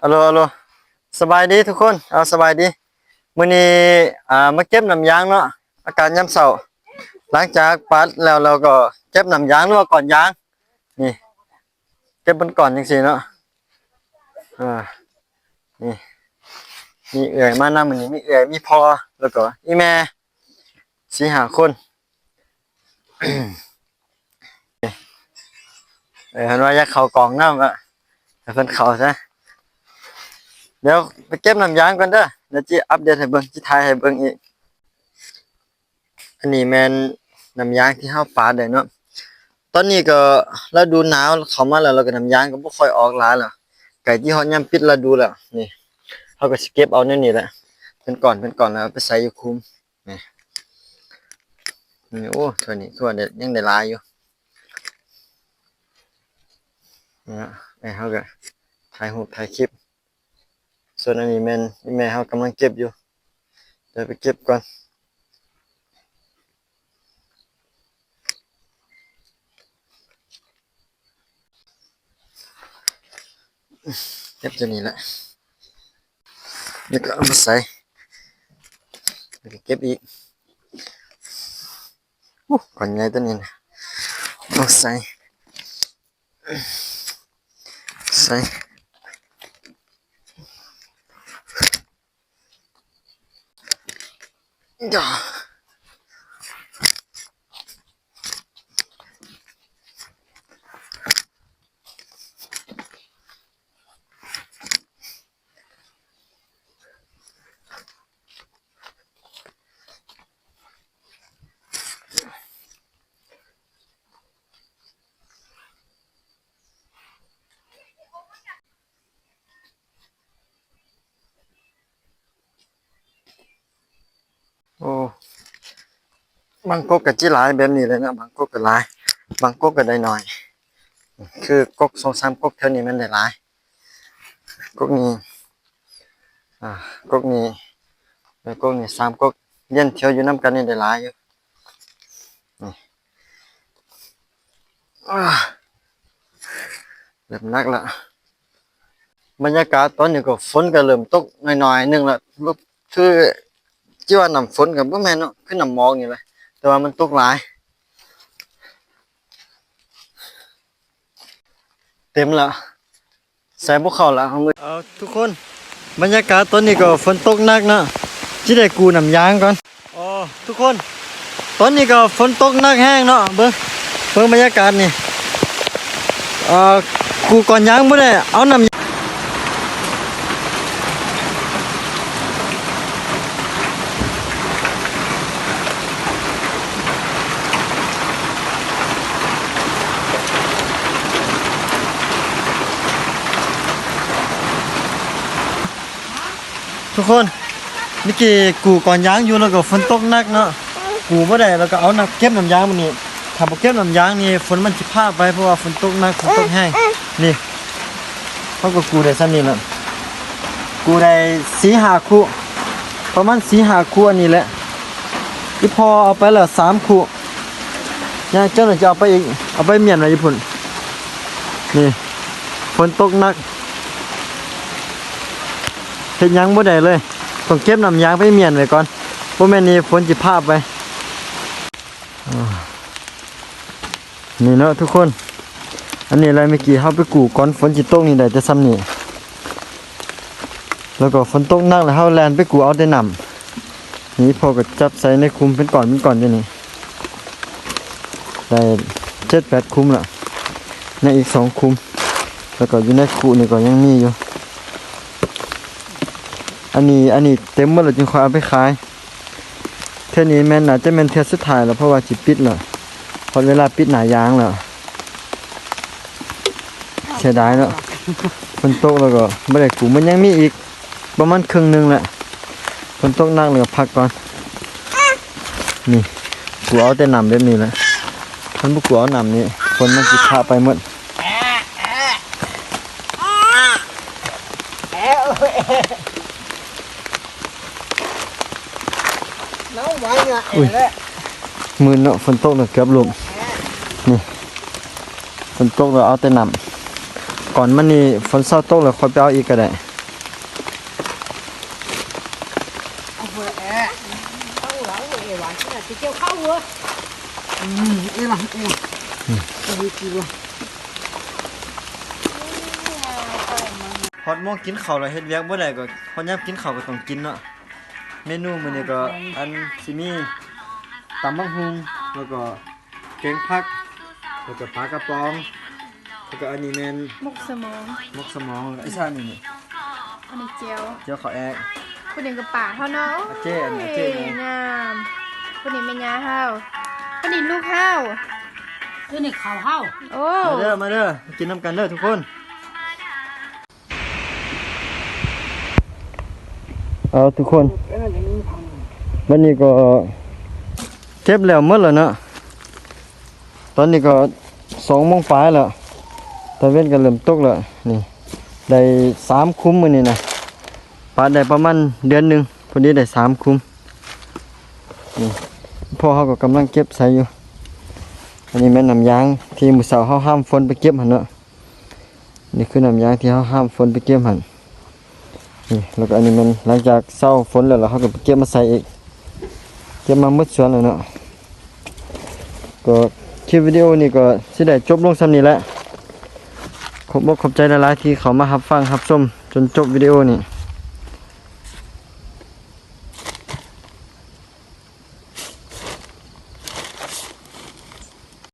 ອາໂລ ອາໂລ ສະບາຍດີທຸກຄົນ. ເອົາ ສະບາຍດີ. ມື້ນີ້ ອ່າ ມາເກັບນ້ຳຢາງເນາະ ອາກາດຍາມເຊົ້າ. ຫຼັງຈາກປາດແລ້ວ ເຮົາກໍເກັບນ້ຳຢາງ ຫຼືວ່າກ້ອນຢາງ. ນີ້ ເກັບເປັນກ້ອນຈັ່ງຊີ້ເນາະ. ອ່າ ນີ້ ມີເອື້ອຍມານຳ ມື້ນີ້ມີເອື້ອຍ ມີພໍ່ ແລ້ວກໍອີ່ແມ່ ສີ່ຫ້າຄົນ. ເອີ ເພິ່ນວ່າຢາກເຂົ້າກ້ອງນຳ ອະ ໃຫ້ເພິ່ນເຂົ້າຊະ. ດຽວໄປເກັບນ້ຳຢາງກ່ອນເດີ ດຽວຊິອັບເດດໃຫ້ເບິ່ງ ຊິຖ່າຍໃຫ້ເບິ່ງອີກ. ອັນນີ້ແມ່ນນ້ຳຢາງທີ່ເຮົາປາດໄດ້ເນາະ. ຕອນນີ້ກໍລະດູໜາວເຂົ້າມາແລ້ວ ແລ້ວກໍນ້ຳຢາງກໍບໍ່ຄ່ອຍອອກຫຼາຍແລ້ວ ໃກ້ທີ່ຮອດຍາມປິດລະດູແລ້ວ. ນີ້ ເຮົາກໍຊິເກັບເອົາແນວນີ້ແຫຼະ ເປັນກ້ອນເປັນກ້ອນ ແລ້ວເອົາໄປໃສ່ຢູ່ຂຸມ. ນີ້ ນີ້ ໂອ້ ເທື່ອນີ້ຖືວ່າໄດ້ ຍັງໄດ້ຫຼາຍຢູ່. ນີ້ລະ ແມ່ເຮົາກໍຖ່າຍຮູບຖ່າຍຄລິບ. ສ່ວນອັນນີ້ແມ່ນອີ່ແມ່ເຮົາກຳລັງເກັບຢູ່. ດຽວໄປເກັບກ່ອນ. ເກັບຕົວນີ້ແຫຼະ ແລ້ວກໍເອົາມາໃສ່ ແລ້ວກໍເກັບອີກ. ໂອ້ ກ້ອນໃຫຍ່ຕົວນີ້ນະ ເອົາໃສ່ ໃສ່ ໂອ້ ບາງກົກກໍຊິຫຼາຍແບບນີ້ແຫຼະເນາະ ບາງກົກກໍຫຼາຍ ບາງກົກກໍໄດ້ໜ້ອຍ. ຄືກົກສອງສາມກົກແຖວນີ້ແມ່ນໄດ້ຫຼາຍ ກົກນີ້ ອ່າ ກົກນີ້ ແລ້ວກົກນີ້ ສາມກົກລຽນແຖວຢູ່ນຳກັນນີ້ໄດ້ຫຼາຍຢູ່. ນີ້ ອ່າ ເລີ່ມໜັກລະ. ບັນຍາກາດຕອນນີ້ກໍຝົນກໍເລີ່ມຕົກໜ້ອຍໆໜຶ່ງລະ ຄືຊິວ່ານ້ຳຝົນກໍບໍ່ແມ່ນເນາະ ຄືນ້ຳໝອກນີ້ແຫຼະ ແຕ່ວ່າມັນຕົກຫຼາຍ. ເຕັມລະ ໃສ່ບໍ່ເຂົ້າລະ. ເອົາ ທຸກຄົນ ບັນຍາກາດຕອນນີ້ກໍຝົນຕົກໜັກເນາະ ຊິໄດ້ກູ້ນ້ຳຢາງກ່ອນ. ອໍ ທຸກຄົນ ຕອນນີ້ກໍຝົນຕົກໜັກແຮງເນາະ ເບິ່ງ ເບິ່ງບັນຍາກາດນີ້ ເອີ ກູ້ກ້ອນຢາງບໍ່ໄດ້ ເອົານ້ຳ ທຸກຄົນ ເມື່ອກີ້ກູ້ກ້ອນຢາງຢູ່ ແລ້ວກໍຝົນຕົກໜັກເນາະ ກູ້ບໍ່ໄດ້ ແລ້ວກໍເອົານ້ຳ ເກັບນ້ຳຢາງມື້ນີ້ ຖ້າບໍ່ເກັບນ້ຳຢາງນີ້ ຝົນມັນຊິພາໄປ ເພາະວ່າຝົນຕົກໜັກ ຝົນຕົກແຮງ. ນີ້ ເຮົາກໍກູ້ໄດ້ສ່ຳນີ້ລະ ກູ້ໄດ້ສີ່ຫ້າຄູ່ ປະມານສີ່ຫ້າຄູ່ອັນນີ້ແຫຼະ. ອີ່ພໍ່ເອົາໄປແລ້ວສາມຄູ່ ຍ່າງເຈົ້າໜ້າຈະເອົາໄປອີກ ເອົາໄປມ້ຽນໄວ້ຢູ່ພຸ້ນ. ນີ້ ຝົນຕົກໜັກ ເຮັດຫຍັງບໍ່ໄດ້ເລີຍ ຕ້ອງເກັບນ້ຳຢາງໄປມ້ຽນໄວ້ກ່ອນ ບໍ່ແມ່ນນີ້ຝົນຊິພາໄປ. ນີ້ເນາະທຸກຄົນ ອັນນີ້ແຫຼະ ເມື່ອກີ້ເຮົາໄປກູ້ກ່ອນຝົນຊິຕົກນີ້ໄດ້ແຕ່ສ່ຳນີ້ ແລ້ວກໍຝົນຕົກໜັກແລ້ວເຮົາແລ່ນໄປກູ້ເອົາແຕ່ນ້ຳ. ນີ້ພໍ່ກໍຈັບໃສ່ໃນຂຸມເປັນກ້ອນເປັນກ້ອນຢູ່ນີ້ ໄດ້ເຈັດແປດຂຸມລະ ຍັງອີກສອງຂຸມ ແລ້ວກໍຢູ່ໃນຄຸນີ້ກໍຍັງມີຢູ່. ອັນນີ້ ອັນນີ້ເຕັມໝົດແລ້ວຈຶ່ງຄ່ອຍເອົາໄປຂາຍ. ເທື່ອນີ້ແມ່ນ ໜ້າຈະແມ່ນເທື່ອສຸດທ້າຍແລ້ວ ເພາະວ່າຊິປິດແລ້ວ ຮອດເວລາປິດໜ້າຢາງແລ້ວ. ເສຍດາຍເນາະ ຝົນຕົກແລ້ວກໍບໍ່ໄດ້ກູ້ ມັນຍັງມີອີກປະມານເຄິ່ງໜຶ່ງແຫຼະ. ຝົນຕົກໜັກແລ້ວກໍພັກກ່ອນ. ນີ້ ກູ້ເອົາແຕ່ນ້ຳແບບນີ້ແຫຼະ ຄັນບໍ່ກູ້ເອົານ້ຳນີ້ ຝົນມັນຊິພາໄປໝົດ. ມື້ນເນາະ ຝົນຕົກແລ້ວເກືອບລົ້ມ. ນີ້ ຝົນຕົກແລ້ວເອົາແຕ່ນ້ຳ ກ່ອນມັນນີ້ ຝົນເຊົາຕົກແລ້ວຄ່ອຍໄປເອົາອີກກໍໄດ້. ຊິກ່ຽວເຂົ້າເວີ້ຍ. ອືມ ເອີລະ ເອີລະ ເອີລະ ເອີລະ. ຮອດໂມງກິນເຂົ້າແລ້ວ ເຮັດວຽກບໍ່ໄດ້ກໍ ຮອດຍາມກິນເຂົ້າກໍຕ້ອງກິນເນາະ. ເມນູມື້ນີ້ກໍ ອັນ ຊິມີຕຳບັກຫຸ່ງ ແລ້ວກໍ ແກງຜັກ ແລ້ວກໍປາກະປ໋ອງ ແລ້ວກໍອັນນີ້ແມ່ນ ໝົກສະໝອງ ໝົກສະໝອງ ແລ້ວກໍອີ່ສານນີ້ ອັນນີ້ແຈ່ວ ແຈ່ວເຂົ້າແອກ. ຜູ້ນີ້ກໍປາເຮົາເນາະ. ອາເຈ້ ອັນນີ້ອາເຈ້ ໂອ້ຍ ນີ້ງາມ. ຜູ້ນີ້ແມ່ຍ່າເຮົາ ຜູ້ນີ້ລູກເຮົາ ຜູ້ນີ້ເຂົ້າເຮົາ. ໂອ້ ມາເດີ ມາເດີ ມາກິນນຳກັນເດີທຸກຄົນ. ເອົາທຸກຄົນ ບັດນີ້ກໍເກັບແລ້ວໝົດແລ້ວເນາະ. ຕອນນີ້ກໍສອງໂມງປາຍແລ້ວ ຕາເວັນກໍເລີ່ມຕົກແລ້ວ. ນີ້ ໄດ້ສາມຄຸມມື້ນີ້ນະ ປາດໄດ້ປະມານເດືອນໜຶ່ງ ພໍດີໄດ້ສາມຄຸມ. ນີ້ ພໍ່ເຮົາກໍກຳລັງເກັບໃສ່ຢູ່. ອັນນີ້ແມ່ນນ້ຳຢາງທີ່ມື້ເຊົ້າເຮົາຫ້າມຝົນໄປເກັບຫັ້ນເນາະ. ນີ້ຄືນ້ຳຢາງທີ່ເຮົາຫ້າມຝົນໄປເກັບຫັ້ນ. ນີ້ ແລ້ວກໍອັນນີ້ແມ່ນຫຼັງຈາກເຊົາຝົນແລ້ວ ແລ້ວເຮົາກໍໄປເກັບມາໃສ່ອີກ ເກັບມາໝົດສວນແລ້ວເນາະ. ກໍຄລິບວິດີໂອນີ້ກໍຊິໄດ້ຈົບລົງສ່ຳນີ້ແຫຼະ. ຂອບອົກຂອບໃຈຫຼາຍໆທີ່ເຂົ້າມາຮັບຟັງຮັບຊົມຈົນຈົບວິດີໂອນີ້.